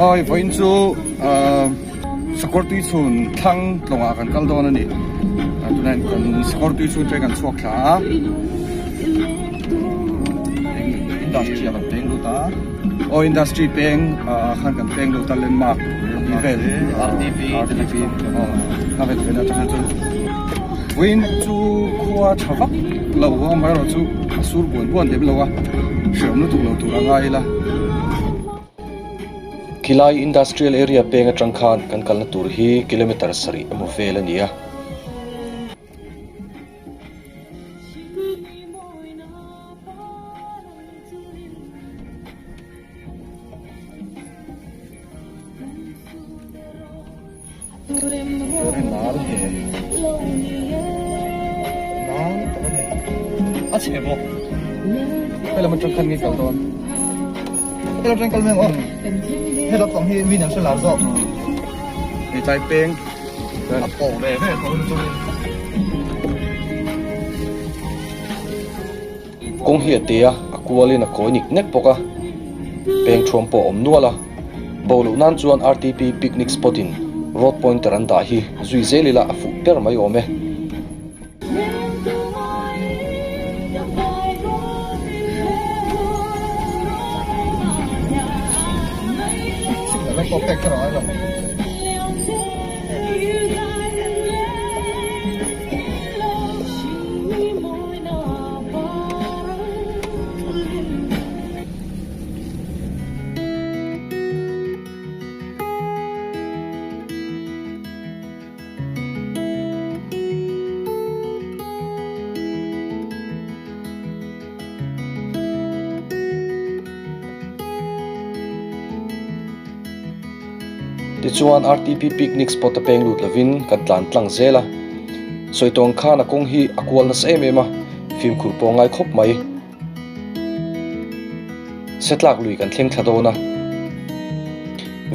Awi vawiin chu ahh sakawr tui chhun thlang tlawngah kan kal dawn a ni tunah hian kan sakawr tui chhun te kan chhuak thla a industry ah kan peng lut a aw industry peng ah khan kan peng lut a landmark tih vel rtp rtp aw a vel vel atang khan chuan vawiin chu khua tha vak lo a amaherawhchu a sur buan buan lem lo a hreawm lutuk lo tur a ngai ila. Khilai industrial area peng atang khan kan kalna tur hi kilometer sarih emaw vel a ni a. A chhe bawk he lam atang khan nge kal dawn he lam atang kal mai ang aw he lam tawng hi mi nen hre lar zawk hei tlai peng a pawh ve ve tho chu. Kawng hi a te a, a kualin a kawi nik nek bawk a, peng thuam pawh a awm nual a. Bo loh nan chuan RTP picnic spot in road pointer an dah hi zui zel ila a fuh ber mai awm e. Tichuan RTP picnic spot a peng lut lovin kan tlan tlang zel a, Sawitawng khan a kawng hi a kual nasa em em a, fimkhur pawh a ngai khawp mai. Setlak lui kan thleng thla dawn a,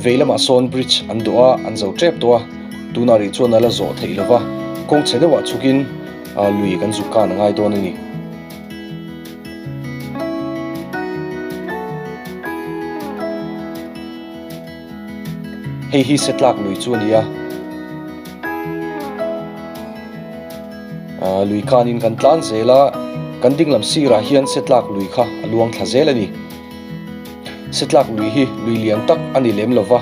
vei lamah sawn bridge an dawh a, an zo tep tawh a, tunah rih chuan a la zawh theih lova, kawng chhe deuhah chhukin lui kan zuk kan a ngai dawn a ni. Hei hi Setlak lui chu a ni a. Lui khanin kan tlan zel a, kan dinglam sirah hian Setlak lui kha a luang thla zel a ni. Setlak lui hi lui lian tak a ni lem lova,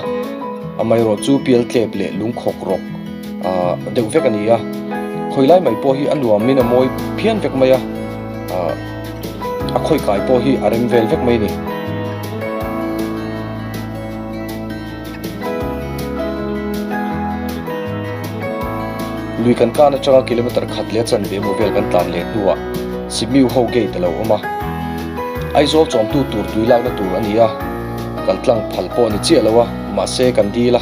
amaherawh chu pial tlep leh lungkhawk rawk deuh vek a ni a. Khawi lai mai pawh hi a nuamin a mawi phian vek mai a. A khawi kai pawh hi a rem vel vek mai a ni. Lui kan tlan atanga kilometer khat leh a chanve emaw vel kan tlan leh hnuah Simiu ho gate a lo awm a. Aizawl chawmtu tur tui lakna tur a ni a, kal tlang phal pawh a ni chiah lo a, mahse kan dil a,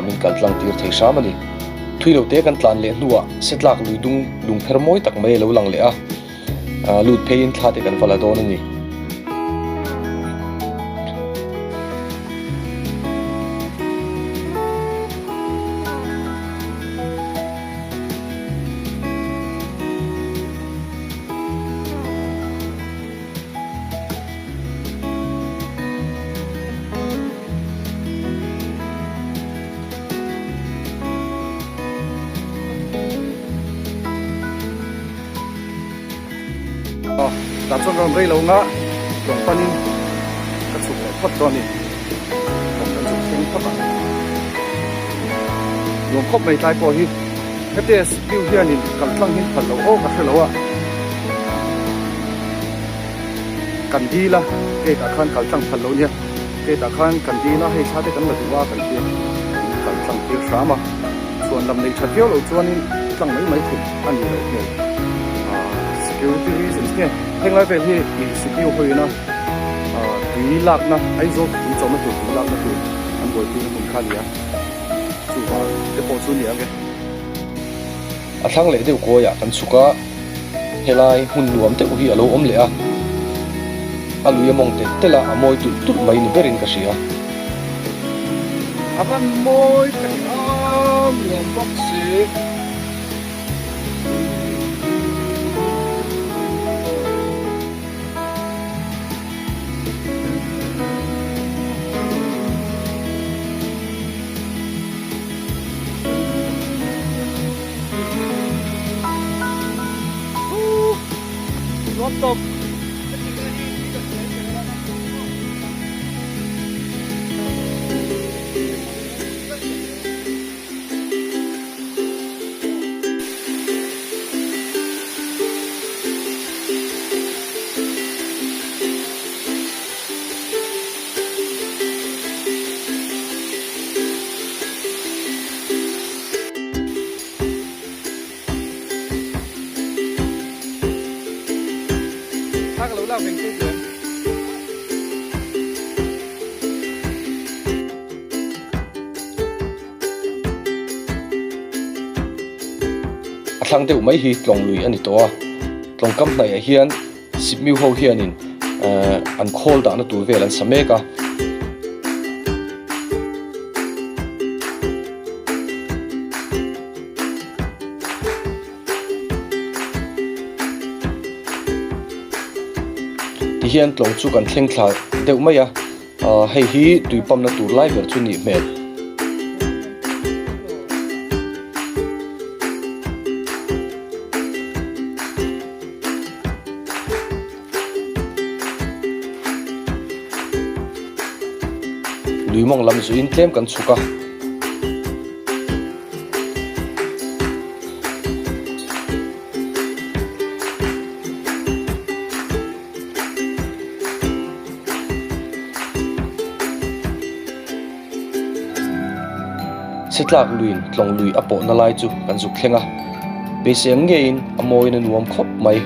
min kal tlang tir thei hram a ni. Thui lo te kan tlan leh hnuah Setlak lui dung lungpher mawi tak mai a lo lang leh a. Lut pheiin thla te kan va la dawn a ni. Tah chuan rawn rei lo nga rawn panin ka chhuk leh phawt dawn a ni. Rawn kan chhuk thleng phawt ang. Nuam khawp mai tlai pawh hi hetia view hianin kal tlang hin phal lo aw ka hre lo a. Kan dil a gate ah khan kal tlang phal lo nia gate ah khan kan dil a hei thla te kan la duh a kan tia kal tlang tir hram a. Chhuan lam nei tha viau loh chuanin tlang mai mai theih a ni loh hmel. Security reasons nge heng lai vel hi i city hawiin a tui lakna Aizawl tui chawmna tur tui lakna tur an buaipui na hmun kha a ni a, chuvang te pawh chu a ni ang e. A thlang leh deuh kawiah kan chhuk a, helai hmun nuam deuh hi a lo awm leh a, a lui a mawng telh telh a, a mawi tulh tulh mai ni berin ka hria. A van mawi thei a, nuam bawk si. Nuam tawp. Thla ka lo lak veng che chuan. A thlang deuh mai hi tlawng lui a ni tawh a, tlawng kam hnaihah hian Sipmiu ho hianin an khawl dahna tur vel an sa mek a. Tihian tlawng chu kan thleng thla deuh mai a, hei hi tui pump na tur lai ber chu nih hmel. Lui mawng lam zuiin tlem kan chhuk a. Chhitlak luiin tlawng lui a pawhna lai chu kan zuk thleng a, beisei ang ngeiin a mawiin a nuam khawp mai.